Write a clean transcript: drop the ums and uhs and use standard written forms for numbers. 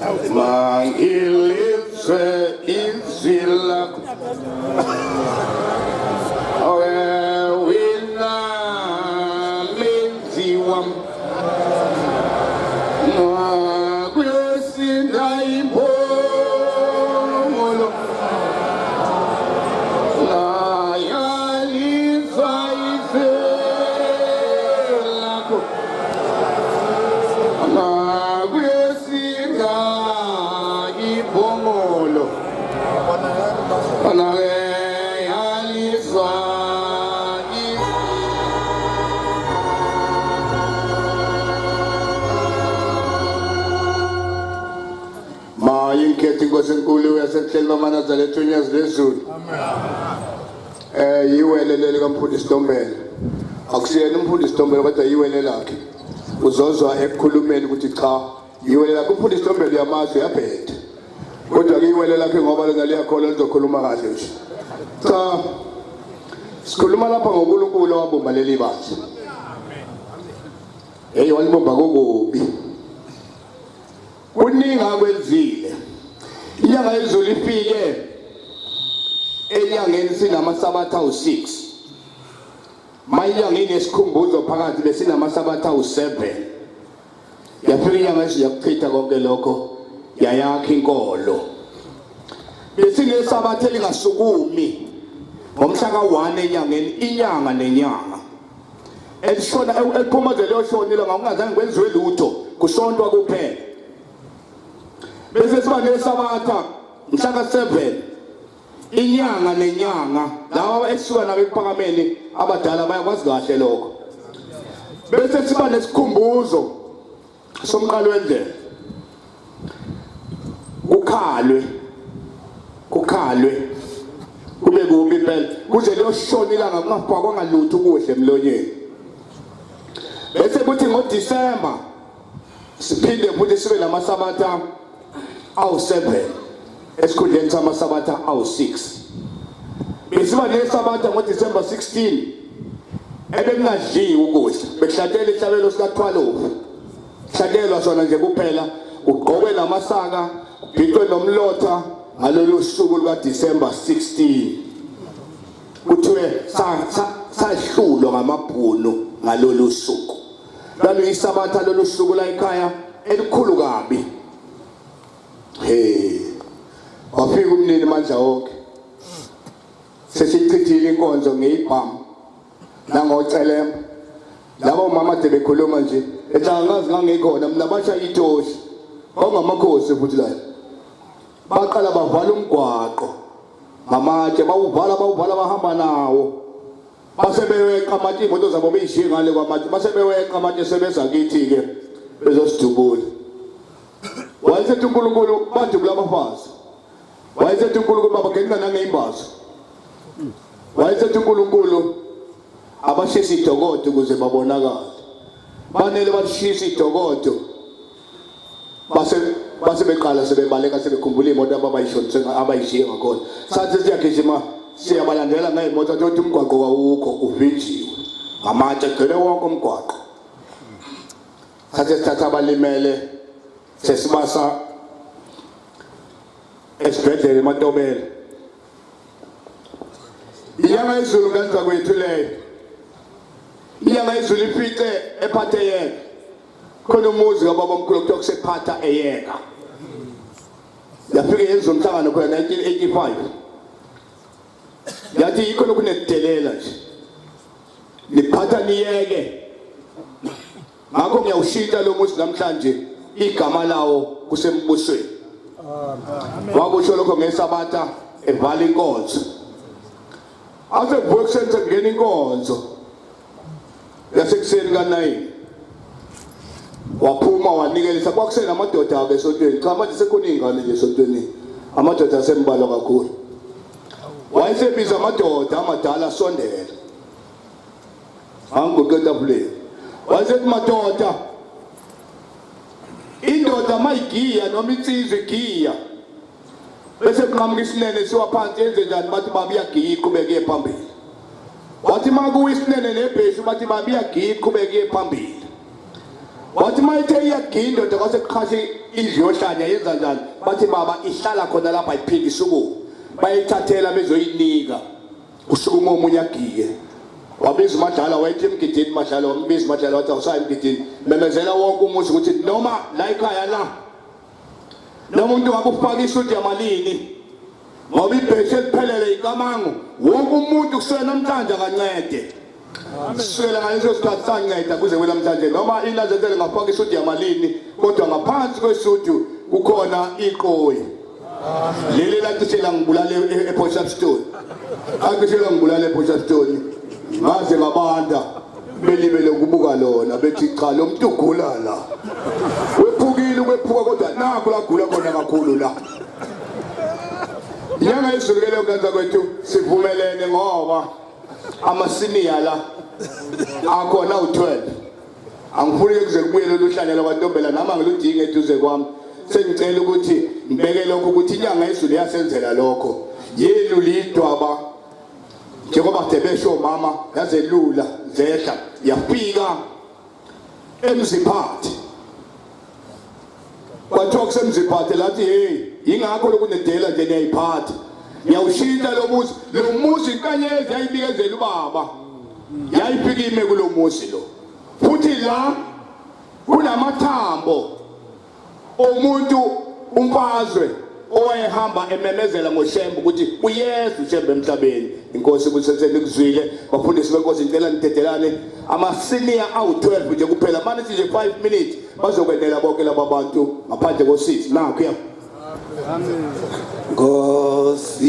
Mangilizwe izwi lakho. Wena menzi wami. Kuyosinda imbongolo. Nayalizwa izwi lakho. Kuyosinda imbongolo. Nayalizwa izwi. Mayinkhethe inkosi enkulu yasebuhleni bamaNazaretha uNyazi lwezulu. Yiwele leli kamfundisi Ntombela. Akusiyena umfundisi Ntombela kodwa yiwele lakhe. Uzozwa ekukhulumeni ukuthi cha, yiwele lakhe umfundisi Ntombela uyamazi uyabheda. Kodwa ke iwele lakhe ngoba lona liyakholwa lizokhuluma kahle nje. Cha. Sikhuluma lapha ngoNkulunkulu owabumba leli bandla. Hey walibumba kokubi. Kuningi akwenzile. Inyanga yezulu ifike enyangeni sinamasabatha awu-6. Mayinyanga inesikhumbuzo phakathi besinamasabatha awu-7. Yafika inyanga yezulu yakuchitha konke lokho yayakha inkolo. Besinesabatha elingasukumi ngomhla ka-1 enyangeni inyanga nenyanga. Elishona eliphuma ze liyoshona ilanga kungazange kwenziwe lutho kusontwa kuphela. Bese siba nesabatha mhla ka-7 inyanga nenyanga laba esisuka nabo ekuphakameni abadala bayakwazi kahle lokho. Bese siba nesikhumbuzo somqalo wendlela. Kukhalwe kukhalwe kube kubi impela kuze liyoshona ilanga kungafakwa ngalutho ukudla emlonyeni. Bese kuthi ngoDisemba siphinde futhi sibe namasabatha awu-7 esikhundleni samasabatha awu-6. Besiba nesabatha ngoDisemba 16 ebekungadliwa ukudla, bekuhlatshela ihlabelo sika-12 hlatshelwa sona nje kuphela, kugqokwe namasaka, kubhicwe nomlotha ngalolu suku lukaDisemba 16. Kuthiwe sahlulwa ngamabhunu ngalolu suku. Lwaluyisabatha lolu suku la ekhaya elikhulu kabi. Hey, wafika umnini mandla wonke. Sesichithile inkonzo ngeyibhamu nangocelemba. Laba omama de bekhuluma nje, ethi angazi ngangikhona mina basha itoshi. Kwakungamakhosi futhi la. Baqala bavala umgwaqo ngamatshe, bawuvala bawuvala bahamba nawo. Base beweqa amatshe imoto zabo beyishiye ngale kwamatshe, base beweqa amatshe sebeza kithi ke bezosidubula. Wayesethi uNkulunkulu badubula abafazi. Wayesethi uNkulunkulu babagenqa nangeyimbazo. Wayesethi uNkulunkulu abashisa idokodo ukuze babonakale. Banele bashisa idokodo. Base base beqala sebebaleka sebekhumbula imoto ababayishonise abayishiye ngakhona. Sathi siyagijima siyabalandela ngeyimoto athi umgwaqo wawukho uvinjiwe. Ngamatshe agcwele wonke umgwaqo. Sathi sithatha abalimele sesibasa esibhedlela eMatobela. Inyanga yezulu ngenza kwethu leyo. Inyanga yezulu ifice ephathe yeka. Khona umuzi kababa omkhulu okuthiwa kusephatha eyeka. Yafike yenza umhlangano khona 1985. Yathi yikho lokhu nekudelela nje. Niphatha niyeke. Ngakho ngiyawushintsha lo muzi namhlanje igama lawo kusembusweni. Wakusho lokho ngesabatha evala inkonzo. Ase kuvuka ekuseni sekungena inkonzo yasekuseni ka-9 waphuma wanikelisa kwakusena amadoda ake esontweni. Cha manje sekhona iy'ngane nje esontweni, amadoda asembalwa kakhulu. Wayesebiza amadoda amadala asondela angiguqe etafuleni, wayesethi madoda, indoda mayigiya noma insizwa igiya bese kunqamuka isinene siwa phansi yenze njani? Bathi baba iyagiya iqhubeke iye phambili. Wathi makuwa isinene nebheshu bathi baba iyagiya iqhubeke iye phambili. Wathi uma ithe iyagiya indoda kwase kuqhashe indlu yohlanya yenza njani? Bathi baba ihlala khona lapha iphinde isukume. Bayithathela bezoyinika. Usukuma omunye agiye. Wabiza uMadlala wayethi emgidini Madlala wambiza uMadlala wathi awusayi emgidini. Memezela wonke umuzi ukuthi noma la ekhaya la noma umuntu ngabe ufaka isudu yamalini ngoba ibheshu eliphelele ikamango wonke umuntu kusukela namhlanje akancede kusukela ngaleso sikhathi sanceda kuze kube namhlanje noma inazethele ngafaka isudu yamalini kodwa ngaphansi kwesudu kukhona iqoyi leli lacishe langibulala e-Port Shepstone acishe langibulala e-Port Shepstone ngaze ngabanda belibele ukubuka lona bethi cha lo muntu ugula la wephukile ukwephuka kodwa nakho lagula khona kakhulu la inyanga yezulu ke leyo ngenza kwethu sivumelene ngoba amasiniya la akhona u-12 angifuni kuze kubuye lolu hlanya lwakwantombela nami angiludingi eduze kwami sengicela ukuthi ngibeke lokho ukuthi inyanga yezulu yasenzela lokho yelula idwaba njengoba kade besho mama yazelula zehla yafika emziphathi kwathiwa kusemziphathe lathi hey yingakho lokunedela nje niyayiphatha ngiyawushintsha lo muzi lo muzi inkanyezi yayibikezela ubaba yayifika ime kulo muzi lo futhi la kunamathambo Umuntu uMfazwe owayehamba ememezela ngoShembe ukuthi uyeza uShembe emhlabeni. Inkosi kuseseni kuzwile bafundisi benkosi ngicela nidedelane amasiniya awu-12 nje kuphela manje nje 5 minutes bazokwenela bonke laba bantu ngaphandle kosizi nakho ya Nkosi.